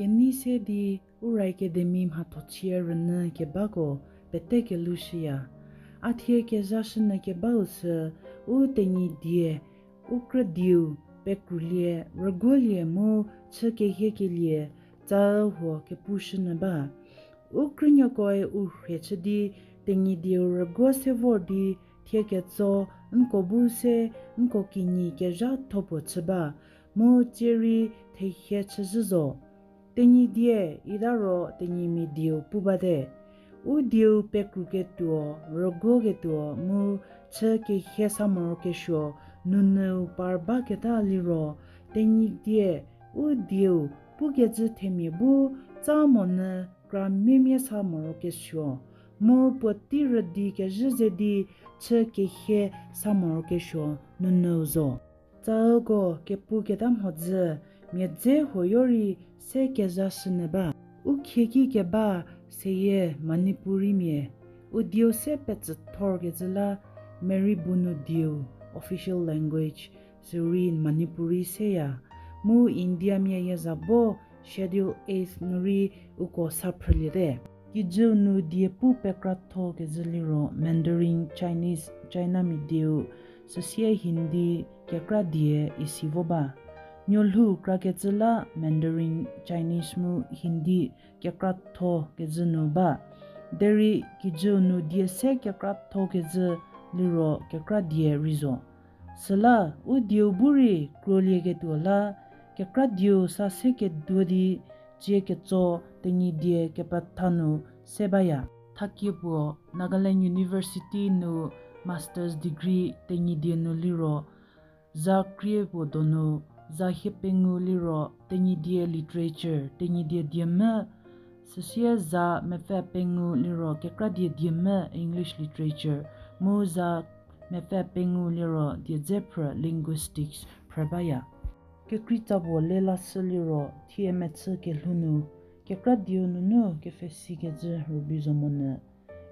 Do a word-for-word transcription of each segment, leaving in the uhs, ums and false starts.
Kenei se di Ura Academy mhathochie rünyü kebako pete kelushüya. A thie kezashünyü kebau sü u Tenyidie, u krüdieu pekrulie, rüguolie mu chü kehiekelie tsa huo kepushünyü ba. U krünuokoe u rhie chü di Tenyidieu rüguo se vor di thie ketso nko bu se nko kinyi kezhatho puo chü ba, mu tsierei thehie chüzhü zo. Tenyidie ita ro Tenyimia dieu pu bate. U dieu pekruketuo, rüguoketuo mu chü kehie sa morokesuo nunu par baketa liro, Tenyidie u dieu pukecü themia bu tsa monyü kra miemie sa morokesuo, mu puotei rüdi kezhü ze di chü kehie sa morokesuo nunu zo. Tsauko kepuketa mhodzü mia dze huoyo rei se kezashünyü ba. U khieki keba seyie Manipurimia, u dieu se petsüthorkecü la Mary bu nu dieu official language sürei Manipuri seya, mu Indiamia yeza bo Schedule eighth nu rei uko sa phrüliete. Kijüu nu die pu pekratho kezhü liro Mandarin Chinese, Chinamia dieu, süsie Hindi kekra die isi vo ba. Nuolhou krakecü la Mandarin Chinese mu Hindi kekratho kezhü nu ba. Derei kijüu nu die se kekratho kezhü liro kekra die rei zo. Süla u dieu bu rei krolieketuo la, kekra dieu sa se keduo di cie ketso Tenyidie kepetha nu se baya. Thakie puo Nagaland University nu master's degree Tenyidie nu liro, za krie puo donu, za hie pengou liro Tenyidie literature, Tenyidie diemvü, süsie za mepfü pengou liro kekra die diemvü English literature, mu za mepfü pengou liro die dze phrü linguistics phrü baya. Kekreitsa puo lelashü liro thie mechü kelhou nu, kekra dieu nunu kepfhesikecü rübei zo monyü.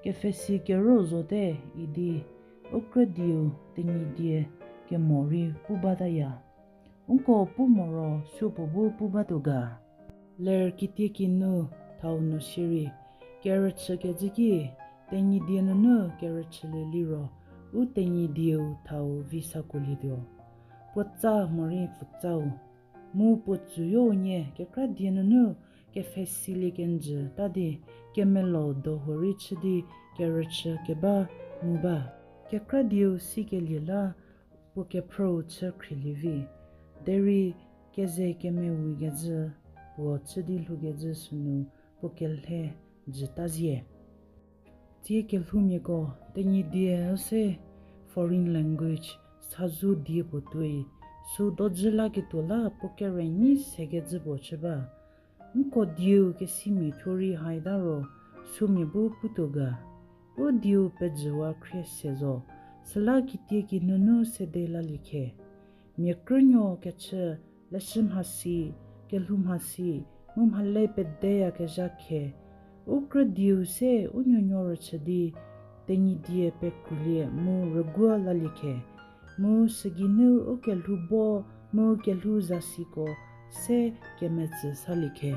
Kepfhesi kero zote idi, u krü dieu Tenyidie kemo rei pu bataya. Nko pu moro supuo bu pu batuo ga. Ler kitiekinu thau nu sirei, kerüchükecü ki, Tenyidie nunu kerüchülie liro, u Tenyidieu thau vi sakolietuo. Puotsa morei pfütsau. Mu puo tsüyo unie kekra die nunu kepfhesilie kenjü ta di, kemelo do huorei chü di kerüchü keba ngu ba. Kekra dieu sikelie la puo kephrüu chü khrielie vi. Derei keze kemewikecü puo chü di lhoukecü sünu puo kelhe jüta zie. Tsie kelhoumiako Tenyidie üse foreign language sazu die puo tuoi, sü dojü laketuo la puo kere nyi sekecü puo chü ba. Nko dieu kesimia thuo rei haita ro sümia bu putuo ga. U dieu pejüwa khrie se zo, süla kitiekinu nu sede lalie khe. Mia krünuo kechü, leshü mhasi, kelhou mhasi, mu mhale pedeyakezha khe. U krü dieu se u nuonuo rüchü di, Tenyidie pekrulie mu rüguo lalie khe. Mu sügeinu u kelhou bo mu kelhou zasiko se kemetsü salie khe.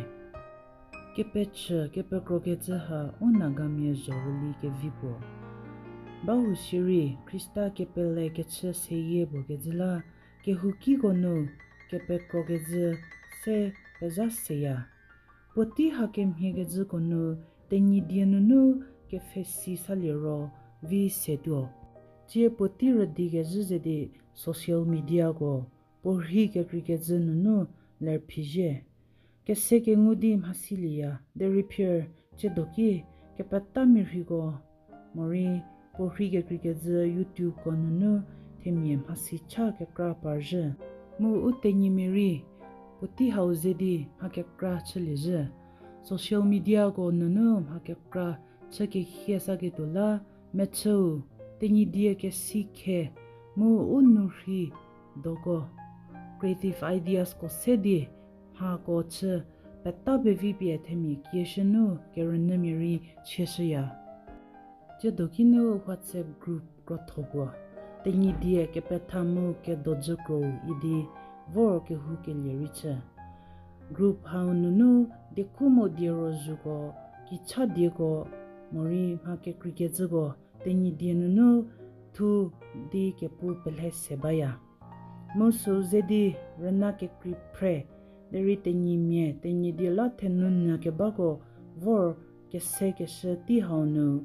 Kepechü kepekrokecü ha u Nagamia zhorüli kevi puo. Bahusirei Khrista kepele kechü seyie puo kecü la, kehoukiko nu kepekrokecü se pezha seya. Puotei hakemhiekecüko nu Tenyidie nunu kepfhesi salie ro vi setuo. Tsie puotei rüdikezhü ze di social mediako puo rhei kekreikecü nunu lerphizhie. Kese kengu di mhasilieya, derei phir tsiedo ki kepeta mirhiko morei puo rhei kekreikecü YouTubeko nunu themia mhasi cha kekra parzhü. Mu u Tenyimia rei puotei hau ze di mha kekra chüliezhü. Social mediako nunu mha kekra chü kehie saketuo la mechüu Tenyidie kesi khe mu u nu rhei doko creative ideasko se di mhako chü peta pevi pie themia kieshü nu kerünyümia rei chieshüya. Tsiedo kinu WhatsApp group krotho puo, Tenyidie kepetha mu kedojü krou idi vor kehoukelie rei chü. Group hau nunu diekhu mu die rüzhüko, kicha dieko, morei mha kekreikecüko, Tenyidie nunu thu di kepu pelhe se baya. Mu sü ze di rüna kekrei phre, derei Tenyimia, Tenyidie la thenou nyü kebako vor kesekeshü tei hau nu,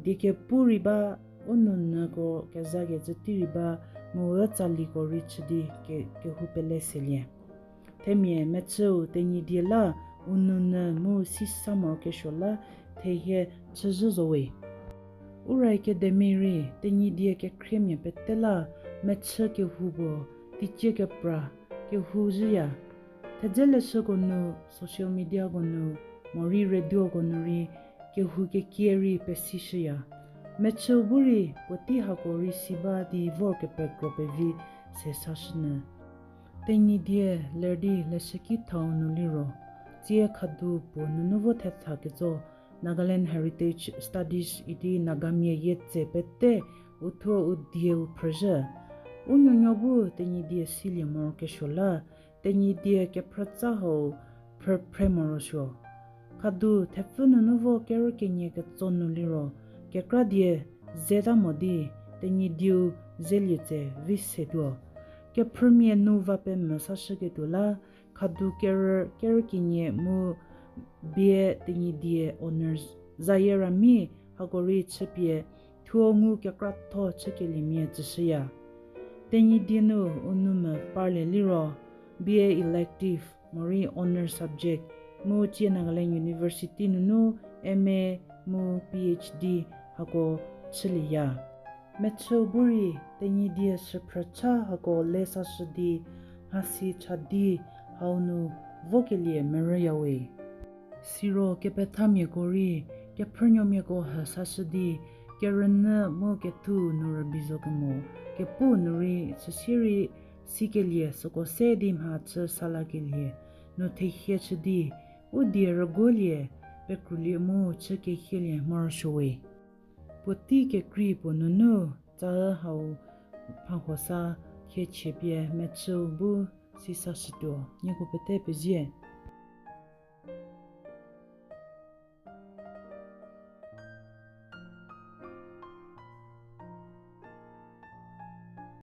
die kepu rei ba, u nounyüko kezakecü tei rei ba, mu ü tsaliko rei chü di ke-, kehou pele selie. Themia mechüu Tenyidie la u nounyü mu sisa morokesuo la thehie chüzhü zo we. Ura Academy rei Tenyidie kekhriemia pete la mechü kehou puo teicie kepra kehou zhüya. Thedze leshüko nu, social mediako nu, morei radioko nu rei kehou kekie rei pesishüya. Mechüu bu rei puotei hako rei si ba di vor kepekro pevi se sashünyü. Tenyidie ler di leshüki thau nu liro, tsie khadu puo nunu vo thetha ketso Nagaland Heritage Studies idi Nagamia yietse pete uthuo u dieu phrüzhü. U nuonuo bu Tenyidie silie morokesuo la, Tenyidie kephrütsa hau phrüphre morosuo. Khadu thepfü nunu vo kerü kenie ketso nu liro, kekra die zeta mo di Tenyidieu zelie tse vi setuo. Kephrümia nu va pemvü sashüketuo la, khadu kerü, kerü kenie mu bie Tenyidie honours zayie ra mi hako rei chüpie thuo ngu kekratho chükeliemia tsüshüya. Tenyidie nu u nou mvü parlie liro, bie elective, morei honour subject, mu tsie Nagaland University nunu M A mu P H D hako chülieya. Mechüu bu rei Tenyidie süphrücha hako le sashü di, mhasi cha di hau nu vokelie merüyawe. Siro kepethamiako rei, kephrünuomiako hü sashü di, kerünyü mu kethu nu rübei zo kemo, kepu nu rei süsie rei sikelie süko se di mha chü salakelie, nu thehie chü di, u die rüguolie, pekrulie mu chü kehielie morosuowe. Puotei kekrei puo nunu, tsaü hau mhahuosa khiechie pie mechüu bu sisashütuo, nieko pete pezie.